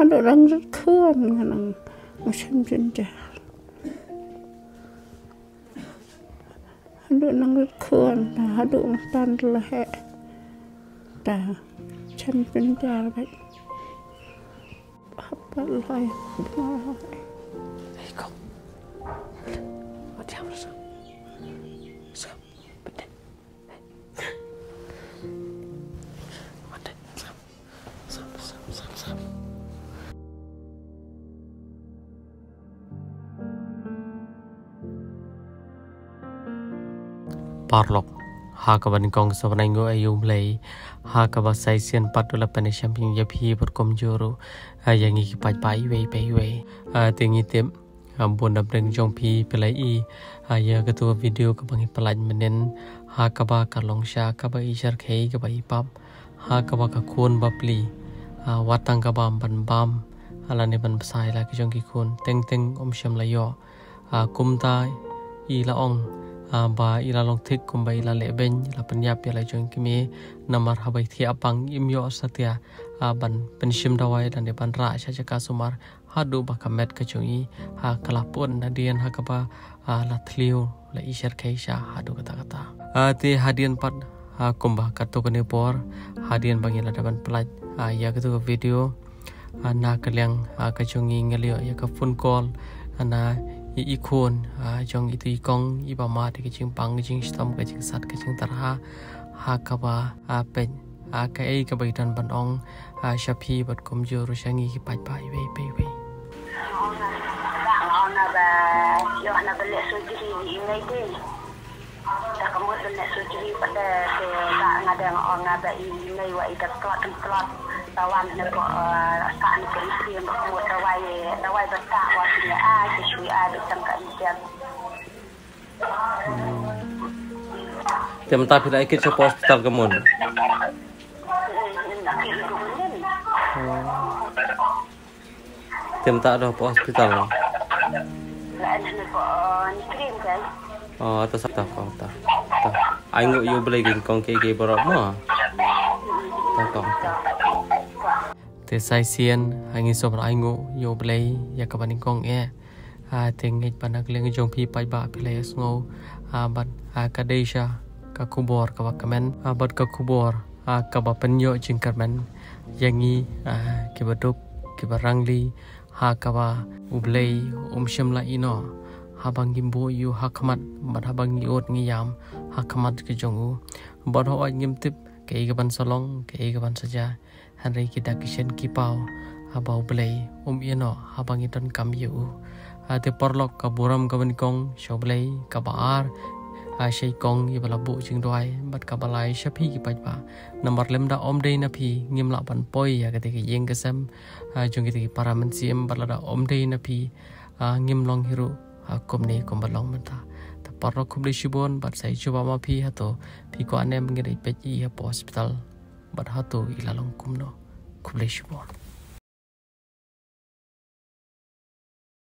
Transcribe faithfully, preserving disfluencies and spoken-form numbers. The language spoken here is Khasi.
Haduh nang rit khun nga nang shem jynjar. Haduh nang rit khun, haduh nga tan leh. Ta shem jynjar bad. Hap pat loi. Hei, kom. Wat jam sa. Sa. Betul. Paralok, ha kaba nyngkong sa ban ainguh ïa u Blei, ha kaba sa shisien pat u la pynïashem ïa phi bad kumjuh ruh ïa ngi ki paidbah iwei pa iwei. Te ngi tip, bun na pdeng jong phi phi la ïohi ïa katu ka video kaba ngi pynlait mynnin, ha kaba ka long sha kaba i shyrkhei kaba i pap, ha kaba ka khun bapli, wat tang kaba ban bam lane ban bsa ïa la ki jong ki khun, teng teng um shym la ïoh. Kumta i la ong ba i la long thik kumba i la leh beiñ, i la pynïap ïa la jong ki kmie, namar haba i thiah pang im ïoh satia ban pynshim dawai lane ban rah sha jaka sumar, haduh ba ka met ka jong i ka la pun nadien ha kaba la thliew, la i shyrkhei sha haduh katta katta. Te hadien pat, kumba katto katne por, hadien ba ngi la dep ban pynlait ïa katu ka video, na ka liang ka jong ngi, ngi la ïoh ïa ka phone call na i khun jong itu i kong, iba mad ïa ka jingpang, ka jingshitom, ka jingsat, ka jingtyrha, ha kaba peit kaei kaba i don ban ong sha phi bad kumjuh ruh sha ngi ki paidbah iwei pa iwei. Ba nga ong ba ïoh na ba leh surgery ïa i mei te. Da ka mut ba leh surgery pat te, te ba nga dang ong ba i mei wa i da tlot tlot. Ba wan na ko sa na ko i siem ba ka mut dawai, dawai ba ta wa sini a ki shui a ba tang ka injek. Te mynta phi la ïa kit sha hospital ka mut? Te mynta doh pa hospital. Oh, ta sa ta kong ta. Ainguh ïa u Blei ki kong ki ki baroh mo. Ta kong ta. Te sa shisien ngi sngewbha ainguh ïa u Blei ïa kaba nyngkong eh. Te ngeit ba na ka liang jong phi paidbah phi la ïa sngew bad ka dei sha ka khubor kaba kmen bad ka khubor kaba pynïoh jingkyrmen ïa ngi kiba duk kiba rangli, ha kaba u Blei um shym la ïehnoh haba ngim buh ïa u ha khmat bad haba ngi ud ngi ïam ha khmat ka jong u. Bad hooid ngim tip kaei kaban sa long, kaei kaban sa jia. Hynrei ki dak ki shen ki paw ba u Blei um ïehnoh haba ngi donkam ïa u. Te paralok, ka burom kaba nyngkong sha u Blei, kaba ar sha i kong iba la buh jingduwai, bad kaba lai sha phi ki paidbah. Namar lymda ym dei na phi ngim lah ban poi ïa kata ka ïing ka sem jong kita ki para mynsiem, bad lada ym dei na phi ngim long hi ruh kumne kumba long mynta. Te paralok, khublei shibun bad sa ïa jubab ma phi hato phi kwah ne em ngi dei peit i ha hospital. Bad hato i la long kumno. Khublei shibun.